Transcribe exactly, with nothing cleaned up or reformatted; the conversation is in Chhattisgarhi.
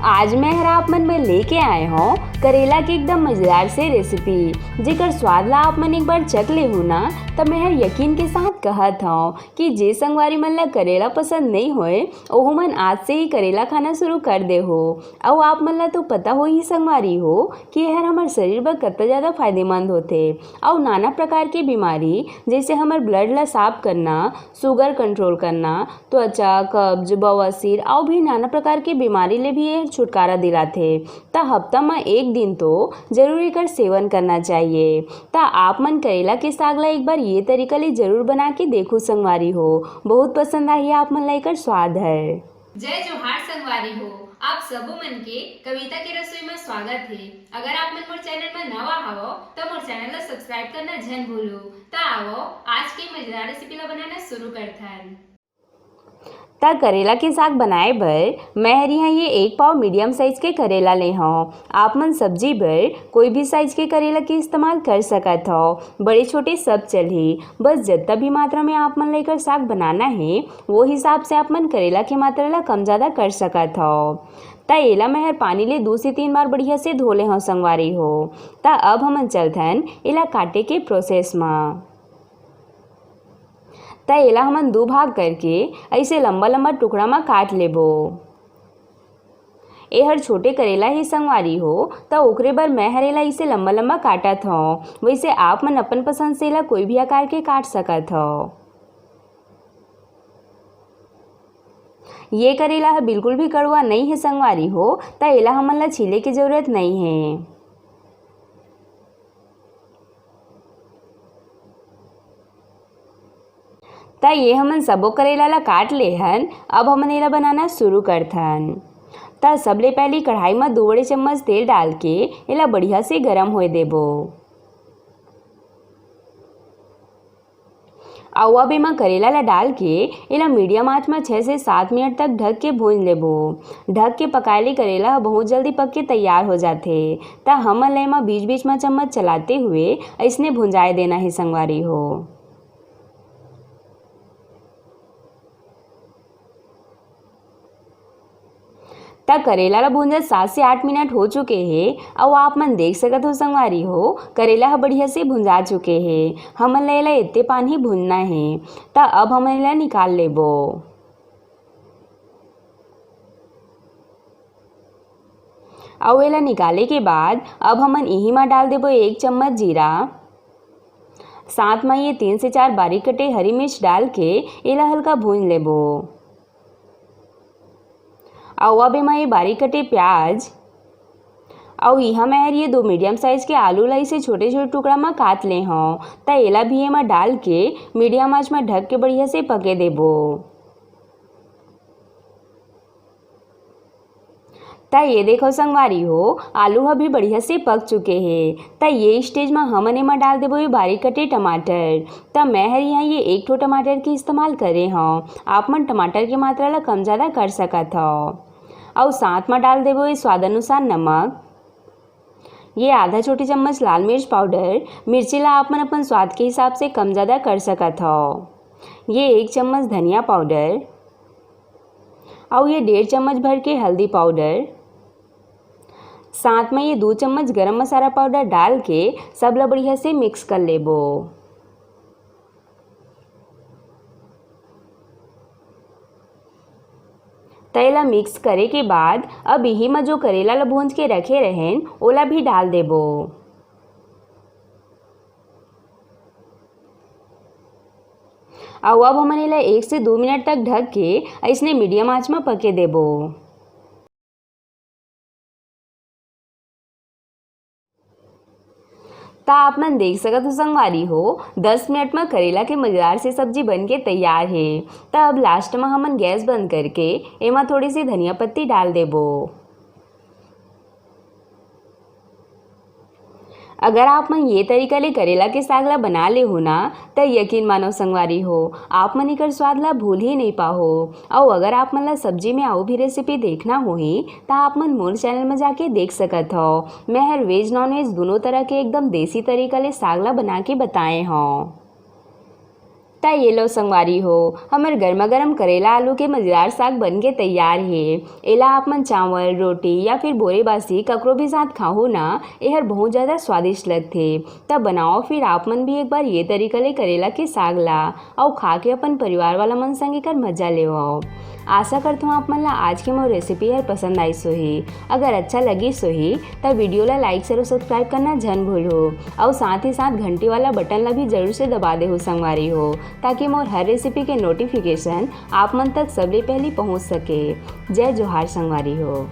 आज मैं हर आप मन बर लेके आए हौं करेला के एकदम मजेदार से रेसिपी, जेकर स्वाद ला आप मन एक बार चख लेहू ना, त मैं हर यकीन के साथ कहत हौं कि जे संगवारी मन ला करेला पसंद नइ होए, ओहू मन आज से ही करेला खाना शुरू कर देहू। अउ आप मन ला तो पता होही संगवारी हो कि एहर हमर शरीर बर कतका ज्यादा फायदेमंद होथे। अउ नाना प्रकार के बीमारी, जैसे हमर ब्लड ला साफ करना, शुगर कंट्रोल करना, त्वचा, कब्ज, बवासीर अउ भी नाना प्रकार के बीमारी ले भी ये छुटकारा दिलाथे। त हफ्ता म एक दिन तो जरूर एकर सेवन करना चाहिए। त आप मन करेला के साग ला एक बार ये तरीका ले जरूर बना के देखू संगवारी हो, बहुत पसंद आही आप मन ला एकर स्वाद है। जय जोहार संगवारी हो, आप सबो मन के कविता के रसोई म स्वागत हे। अगर आप मन मोर चैनल म नवा हवो, त मोर चैनल ला सब्सक्राइब करना झन भूलू। त आवो, आज के मजेदार रेसिपी ला बनाना शुरू करथन। त करेला के साग बनाए बर मैं हर इहाँ ये एक पाव मीडियम साइज के करेला ले हौं। आप मन सब्जी बर कोई भी साइज के करेला के इस्तेमाल कर सकत हव, बड़े छोटे सब चलही। बस जतका भी मात्रा में आप मन ला एकर साग बनाना हे, वो हिसाब से आप मन करेला के मात्रा ला कम ज्यादा कर सकत हव। त एला मैं हर पानी ले दू से तीन बार बढ़िया से धो ले हौं संगवारी हो। त अब हमन चलथन एला काटे के प्रोसेस म। त एला हमन दू भाग करके अइसे लंबा-लंबा टुकड़ा म काट लेबो। एहर छोटे करेला ही संगवारी हो, त ओकरे बर मैं हर एला अइसे लंबा-लंबा काटत हौं। वइसे आप मन अपन पसंद से एला कोई भी आकार के काट सकत हव। ये करेला ह बिल्कुल भी कड़वा नइ हे संगवारी हो, त एला हमन ला छीले के जरूरत नइ हे। त ये हमन सबो करेला ला काट ले हन। अब हमन एला बनाना शुरू करथन। त सबले पहली कढ़ाई म दो बड़े चम्मच तेल डाल के एला बढ़िया से गरम होए देबो। अउ अब एमा करेला ला डाल के एला मीडियम आंच म छह से सात मिनट तक ढक के भूंज लेबो। ढक के पकाए ले करेला ह बहुत जल्दी पक के तैयार हो जाथे। त हमन ला एमा बीच-बीच म चम्मच चलाते हुए अइसने भुंजाए देना हे संगवारी हो। त करेला ला भूंजत सात से आठ मिनट हो चुके हे, अउ आप मन देख सकत हो संगवारी हो, करेला ह बढ़िया से भुंजा चुके हे। हमन ला एला एते पान ही भूंजना हे। त अब हमन एला निकाल लेबो। अउ एला निकाले के बाद अब हमन इही म डाल देबो एक चम्मच जीरा, साथ म ये तीन से चार बारीक कटे हरी मिर्च डाल के एला हल्का भूंज लेबो। अउ अब एमा ये बारीक कटे प्याज, अउ इहाँ मैं हर ये दो मीडियम साइज के आलू ला इसे छोटे-छोटे टुकड़ा म काट ले हौं, त एला भी एमा डाल के मीडियम आंच म ढक के बढ़िया से पके देबो। त ये देखो संगवारी हो, आलू ह भी बढ़िया से पक चुके हे। त ये स्टेज म हमन एमा डाल देबो ये बारीक कटे टमाटर। त मैं हर इहाँ ये एक ठो टमाटर के इस्तेमाल करे हौं। आप मन टमाटर के मात्रा ला कम ज्यादा कर सकत हव। अउ साथ म डाल देबो ये स्वाद अनुसार नमक, ये आधा छोटी चम्मच लाल मिर्च पाउडर, मिर्ची ला आप मन अपन स्वाद के हिसाब से कम ज्यादा कर सकत हव। ये एक चम्मच धनिया पाउडर, अउ ये डेढ़ चम्मच भर के हल्दी पाउडर, साथ म ये दू चम्मच गरम मसाला पाउडर डाल के सब ला बढ़िया से मिक्स कर लेबो। त एला मिक्स करे के बाद अब इही म जो करेला ला भूंज के रखे रहेन, ओला भी डाल देबो। अउ अब हमन एला एक से दो मिनट तक ढक के अइसने मीडियम आंच म पके देबो। त आप मन देख सकत हो संगवारी हो, दस मिनट म करेला के मजेदार से सब्जी बन के तैयार हे। त अब लास्ट म हमन गैस बंद करके एमा थोड़ी सी धनिया पत्ती डाल देबो। अगर आप मन ये तरीका ले करेला के साग ला बना लेहू ना, त यकीन मानो संगवारी हो, आप मन एकर स्वाद ला भूल ही नइ पाहो। अउ अगर आप मन ला सब्जी में अउ भी रेसिपी देखना होही, त आप मन मोर चैनल में जाके देख सकत हव। मैं हर वेज नॉन वेज दूनों तरह के एकदम देसी तरीका ले साग ला बना के बताए हव। त ये लो संगवारी हो, हमर गर्मा गर्म करेला आलू के मजेदार साग बन के तैयार हे। एला आप मन चावल, रोटी या फिर बोरे बासी ककरो भी साथ खाहू ना, एहर बहुत ज्यादा स्वादिष्ट लगथे। त बनाओ फिर आप मन भी एक बार ये तरीका ले करेला के साग ला, अउ खा के अपन परिवार वाला मन संग एकर मजा लेवव। आशा करथों आप मन ला आज के मोर रेसिपी हर पसंद आइस होही। अगर अच्छा लगिस होही त वीडियो ला लाइक, शेयर अउ सब्सक्राइब करना झन भूलहू, अउ साथ ही साथ घंटी वाला बटन ला भी जरूर से दबा देहू संगवारी हो, ताकि मोर हर रेसिपी के नोटिफिकेशन आप मन तक सबले पहली पहुंच सके। जय जोहार संगवारी हो।